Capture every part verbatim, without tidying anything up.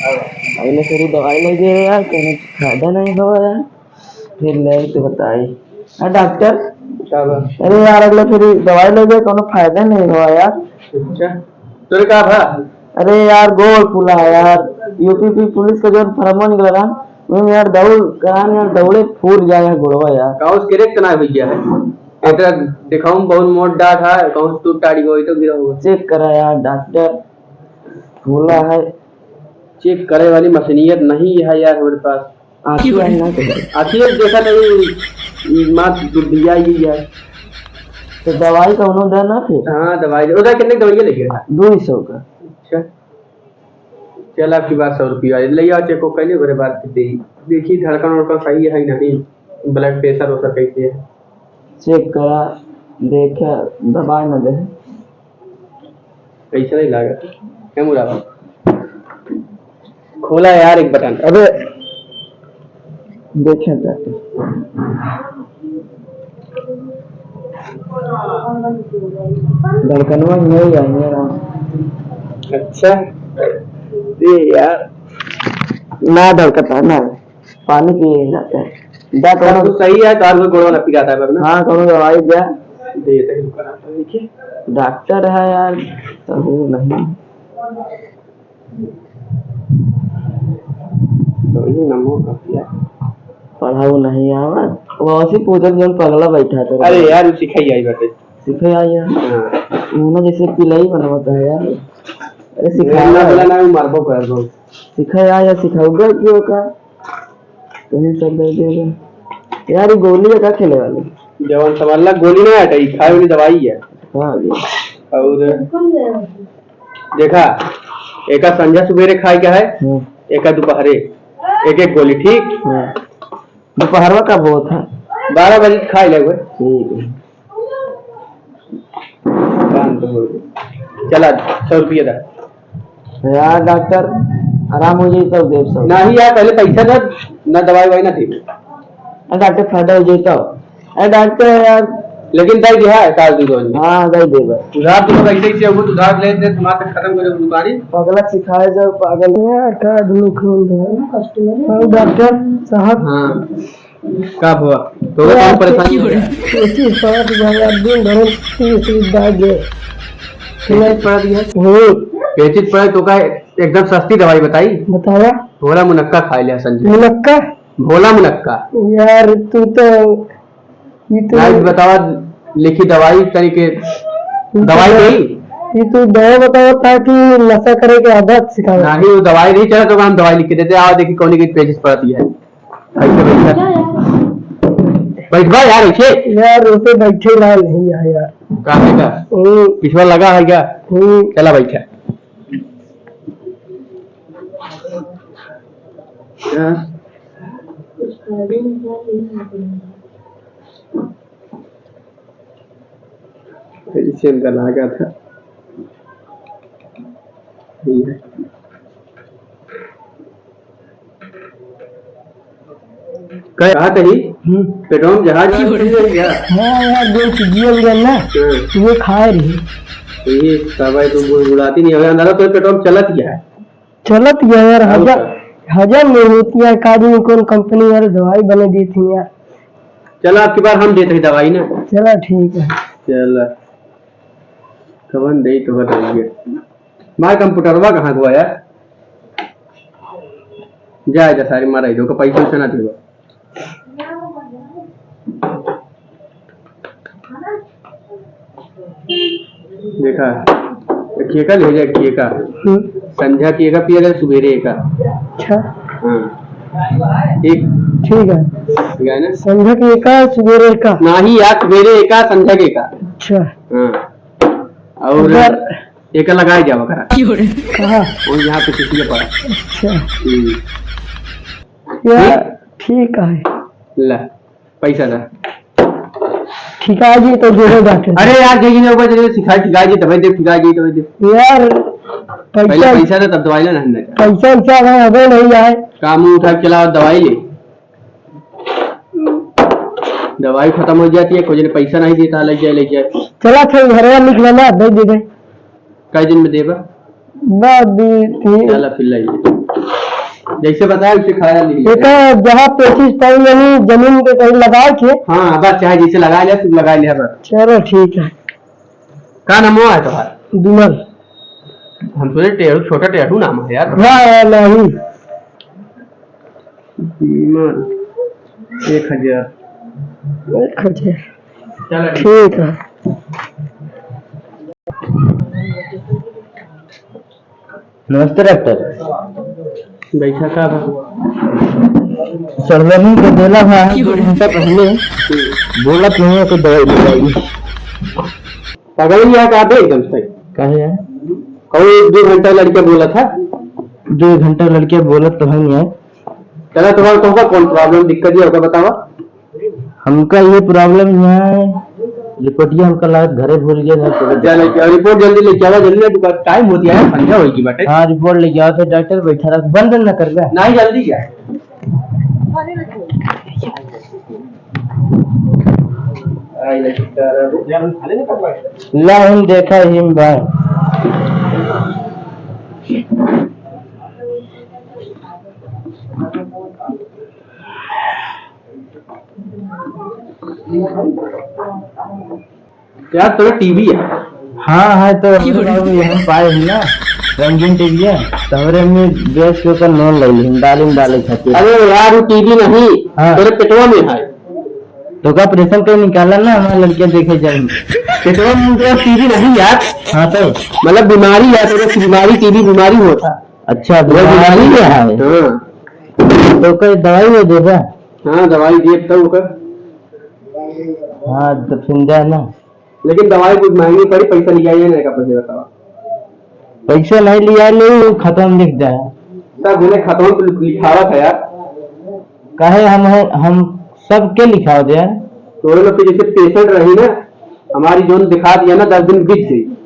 अगले फेरी दवाई ले गए यार, कोनो फायदा नहीं हुआ यार। फिर ले तो बताई। हाँ डॉक्टर। का बा? अरे यार, अगले फेरी दवाई ले गए, कोनो फायदा नहीं हुआ यार। अच्छा, तोरे का भा? अरे यार, गोड़ फूला है यार। यूपी पी पुलिस का जो फॉर्म निकला रहा, वो यार दौड़ करान यार, दौड़े फूल जाए है गोड़वा यार। काउस के रेक तना हुई गया है? एटा दिखाऊं, बहुत मोट डाट है, काउस टूट टाड़ी गई तो गिरा होगा। चेक करा यार डॉक्टर, फूला है। चेक करे वाली मशीनियत नहीं है यार हमारे पास। आँखी है ना तो। आँखी है, देखा नहीं, मात दुधिया ही है। तो दवाई कौनो दे ना फिर? हाँ, दवाई दे। उधर कितने की दवाई लेके? दो सौ का। अच्छा, चल, आपकी बात सौ रुपया है, ले आओ, चेक को कर लियो, मेरे बात दे। देखी, धड़कन वड़कन सही है नहीं, ब्लड प्रेशर वैसा कैसे है? चेक करा, देखा, दवाई ना दे। ऐसा नहीं लागत है मुरादा। खोला यार एक बटन। अबे, देखे जाते। धड़कनवा नहीं है मेरा। अच्छा, ये यार, ना धड़कता ना। पानी पिए जाते हैं। जा सब कौनो कुछ सही है, काल में गोड़वा ना पिराता है, बाबू ना? हाँ, कौनो दवाई जा। दे, दे, रुका ना, देखिए। डॉक्टर है यार, तो वो नहीं। तो ये नमो कपिया। पढ़ाऊ नहीं आवा। वो ऐसी पूछत जौन पगला बैठा था। अरे यार, वो सिखाई आई बाटे। सिखाई आई है? हाँ। वो ना जैसे पिलाई बनवाता है यार। अरे सिखावा ना, बोला ना, वो मारबो कर दो। सिखाई आई है, सिखाऊगा क्यों का? कहीं चल दे देगा। यार, ये गोली है का खेले वाली? जवान संभालना, गोली ना हटे, ई खाए वाली दवाई है। हाँ जी। और देखा, एका संझा सुबेरे खाए का है, हम्म। एका दोपहरे, एक एक गोली, ठीक? हाँ। दोपहरवा का बहुत है? बारह बजे खाए ले हुए। ठीक है। पाँच सौ हो गए। चला, सौ रुपया दा। यार डॉक्टर, आराम हो जाई तब देब सब। नहीं यार, पहले पैसा दे, ना दवाई वाई ना दे। अरे डॉक्टर, फायदा हो जाई तब। अरे डॉक्टर यार। लेकिन दे दिया है काल दू रोज में। हाँ, दे देबा। उधार तो कैसे कैसे हो, उधार ले दे, तुम्हारा तक खत्म कर दे दुकानी। पगला सिखाए जाओ, पागल। यार, का आदमी कौन है? और डॉक्टर साहब। हाँ। का भवा? तो ये कौन आपके परेशानी हो रहा है? पेचिस पड़त बा यार, दिन भर में पेचिस दाग गए। पेचिस पड़त गया? हम्म। पेचिस पड़े तो का एकदम सस्ती दवाई बताई? बतावा। भोला मुनक्का खाए लिया संजय। मुनक्का? भोला मुनक्का। यार, तू तो, ये तो नहीं, बतावा, लिखी दवाई तरीके, ये तो दवाई दे-, नहीं? ये तू दवा बतावा ताकि नशा करे के आदत सिखावे। नहीं, वो दवाई नहीं चला तो हम दवाई लिख के देते, आओ देखी कौन की पेचिस पड़ती है। ऐसे बैठ जा। बैठ बा यार, ऐसे। यार, उसे बैठे ना नहीं है यार। काहे का? हम्म। पिछवा लगा है क्या? हम्म। चला बैठा। हाँ। ऐसे इनका लागा था। ये। कहे, कहा कही? हम्म। पेट्रोल जहाज की हो रही है क्या? हाँ यार, जो चीजिया भी ना, हाँ। ये खाए रही। ये सब है तो गुड़गुड़ाती नहीं है, अंदर तो पेट्रोल चलत गया है। चलत गया यार, और हजम, क्या? हजम नहीं होती है, का जाने कौन कंपनी वाले दवाई बना दी थी यार। चला, आपकी बार हम देते हैं दवाई ना। चला, ठीक है। चला, कवन दे तो बताइए। मार कंप्यूटरवा कहाँ को आया? जा, जा, सारी मारा ही दो, का पैसा उसे ना देगा। देखा, एक एका ले जाए, एक एका। हम्म। संझा के एका पिया जाए, सुबेरे एका। अच्छा। हाँ। ठीक। ठीक है। ठीक है ना? संझा के एका, सुबेरे एका। नाही यार, सुबेरे एका, संझा के एका। अच्छा। हाँ। और यार, एका लगाए जावा करा। कहाँ? वो यहाँ पे किसी के पास। अच्छा। हम्म। यार, ठीक? ठीक है। ला, पैसा दा। ठिका जी तो दे दो डॉक्टर। अरे यार, देखी ना, ऊपर जैसे सिखा, ठिका जी, तबे दे, ठिका जी, तबे दे। यार, पहले पैसा, पैसा दे, तब दवाई लेना है। पैसा वैसा अगर अबे नहीं आए। काम उठा के चला, दवाई ले। दवाई खत्म हो जाती है, कोई जने पैसा नहीं देता, ले जाए, ले जाए। चला, फिर घर में लिख लेना, दे दे दे। कई दिन में देबा? बा, दू, तीन। चला, फिर ले जाए। जैसे बताया, वैसे खाया ली। एका जहाँ पेचिश टाइम यानी जमीन के कहीं लगाए के? हाँ, बस चाहे जैसे लगा ले, तू लगा ले बस। चलो ठीक है। का नाम है तुम्हारा? विमल। हम सुने टेढ़ू, छोटा टेढ़ू नाम है यार। हाँ, नहीं। विमल, एक हजार। एक हजार। चलो ठीक। ठीक है। नमस्ते डॉक्टर। बैठा का बा? सर्जरी के देला बा, दो घंटा पहले बोलत नहीं है कि दवाई ले आई। पगल ही है का बे एकदम से? काहे है? कहूँ एक दो घंटा लड़के बोला था। दो घंटा लड़के बोलत तो है नहीं है। चला, तुम्हारा, तुमका कौन problem, दिक्कत ये होगा, बतावा। हमका ये problem यहाँ है, रिपोर्टिया हमका लागत घरे भूल गए ना, तो जा लेके आओ, रिपोर्ट जल्दी लेके आवा, जल्दी ना, दुकान टाइम होती है, संझा होई की बाटे। हाँ, रिपोर्ट लेके आओ, तो डॉक्टर बैठा रहा, बंद ना कर ले। नहीं, जल्दी जा। ला, हम देखा ही भाई। यार, तोरा टीवी है? हाँ, है तो हमरे बाबू यहाँ पाए है ना, रंगीन टीवी है, तो हमरे में बेच के ओकर नोन ले ली, डालिम डाले खातिर। अरे यार, वो टीवी नहीं, हाँ। तोरे पेटवा में है। तो का ऑपरेशन कर निकाला ना, हमारे लड़के देखे जाएंगे। पेटवा में तो टीवी नहीं यार। हाँ तो? मतलब बीमारी है, तोरे बीमारी, टीवी बीमारी होता। अच्छा, वो बीमारी बीमारी है। है। हाँ। तो कोई दवाई नहीं देगा? हाँ, दवाई दिए तब ओकर। हाँ, तो फिर जाए ना। लेकिन दवाई कुछ महंगी पड़ी, पैसा लिया ही नहीं का, पैसे बतावा। पैसा नहीं लिया, ले वो खतवन लिख दे। तब बोले खतवन तो लिखावा था यार। काहे हम है, हम सबके लिखावा दे यार। तोरे लोग के जैसे पेशेंट रही ना, हमारी जोन दिखा दिया ना, दस दिन बीत गई,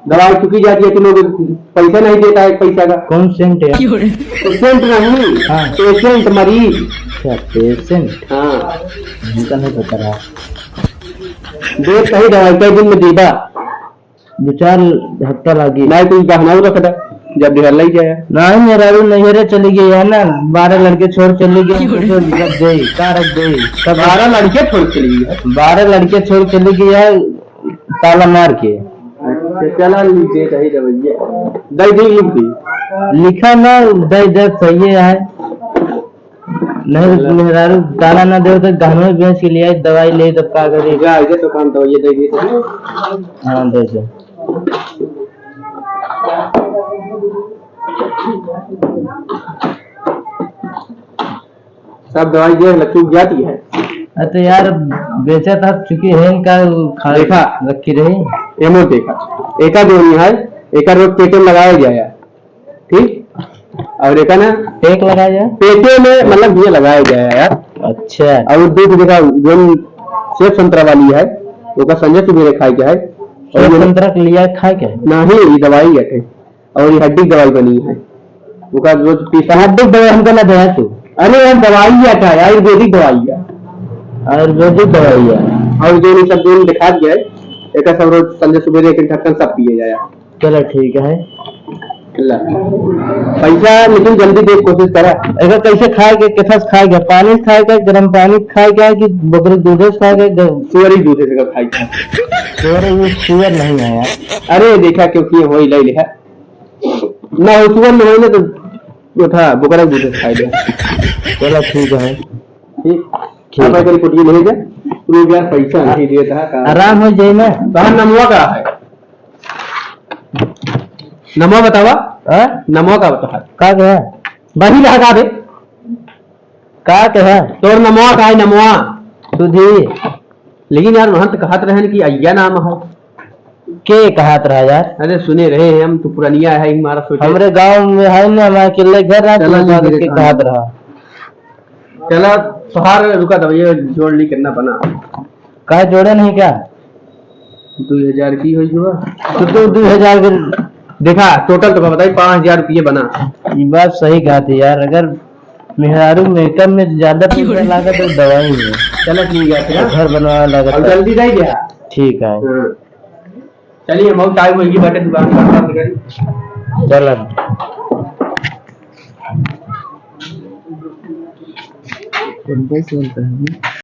दवाई चुकी जाती है, तुम लोग पैसा नहीं देता है, पैसा का। कौन सेंट है? तो सेंट नहीं, हाँ। पेशेंट, मरीज। अच्छा, पेशेंट। हाँ। हमका नहीं पता रहा। देख, कहीं दवाई कई दिन में देबा? दो चार हफ्ता लागी। नहीं, कोई गहना रख दे, जब बिहार लई जाए। नहीं, मेहरारू नैहरे चली गई है ना, बारह लड़के छोड़ चली गई, तो जब दे, का रख दे, तब बारह लड़के छोड़ चली गई है? बारह लड़के छोड़ चली गई है, ताला मार के। अच्छा, चला, लिख दे, कही दे भैया। दे दे, लिख दे। लिखा ना, दे दे, सही है। नहीं, मेहरारू ताला ना दे तो गहनों बेच के लिया, दवाई ले, तब का करे? जा, इधर तो काम तो ये दे दे। हाँ, दे दे। सब दवाई दे, लक्ष्मी जाती है। अरे तो यार, बेचा था, चुकी है इनका, खा देखा? रखी रही। एमो देखा, एका जो नहीं है, एका रोज पेटे में लगाया जाए, ठीक? और एका ना, टेक लगाया जाए? पेटे में, मतलब, ये लगाया जाए यार। अच्छा। और दूध देखा, जो सेब संतरा वाली है, ओका संजय सुबेरे खाए के है। और सेब ये संतरा के लिया खाए के? नहीं, ये दवाई है। और ये हड्डी की दवाई बनी है, ओका रोज पी तो सकते। हड्डी की दवाई हमका ना दे तू। अरे यार, दवाई है, आयुर्वेदिक दवाई है। आयुर्वेदिक दवाई है। और जो ये सब जो दिखा दिया है, एक सब रोज संजय सुबह एक ढक्कन सब पिए जाए। चलो ठीक है। ला। पैसा लेकिन जल्दी दे, कोशिश करा। एका कैसे खाए के, कैसा खाए के? पानी खाए के, गरम पानी खाए के कि बकरी दूध से खाए के? ग- सुअर ही दूध से खाए के। सुअर, ये सुअर नहीं है यार। अरे देखा, क्योंकि ये वही ले लिया। ना हो, सुअर में होई ना तो उठा, बोकरा दूध खाई दे। चलो, ठीक है। ठीक। ठीक। आप अगर कुछ नहीं दे, तू यार पैसा नहीं देता है, का? आराम हो जाए ना। तोहार नमवा का है? नमवा बतावा। हाँ? नमवा का बता। का कहे? बही रहा का बे? का कहे? तोर नमवा का है, नमवा? सुधी। लेकिन यार, महंत कहत रहन कि अय्या नाम है। के कहत रहा यार? अरे सुने रहे हैं हम, तो पुरनिया है, हमारा सोचे। हमरे गांव में है ना, हमारे किले घर रहा, चला तो जी, के कहत रहा। चला, तोहार रुका दवाई जोड़ ली, कितना बना? का जोड़े नहीं क्या? दो हजार की होई हुआ। तो तू दो हजार के देखा, टोटल तो बताई, पाँच हजार रुपये बना। ये बात सही कहा थी यार, अगर मेहरारू मेकअप में ज्यादा पैसा लागा तो दवाई में। चलो ठीक है, फिर घर बनवावे लागा और तो। जल्दी दे दिया। ठीक है। हाँ। चलिए, बहुत टाइम होगी, बाटे दुकान पर बंद करी। चल अब। कौन पैसे बोलता है?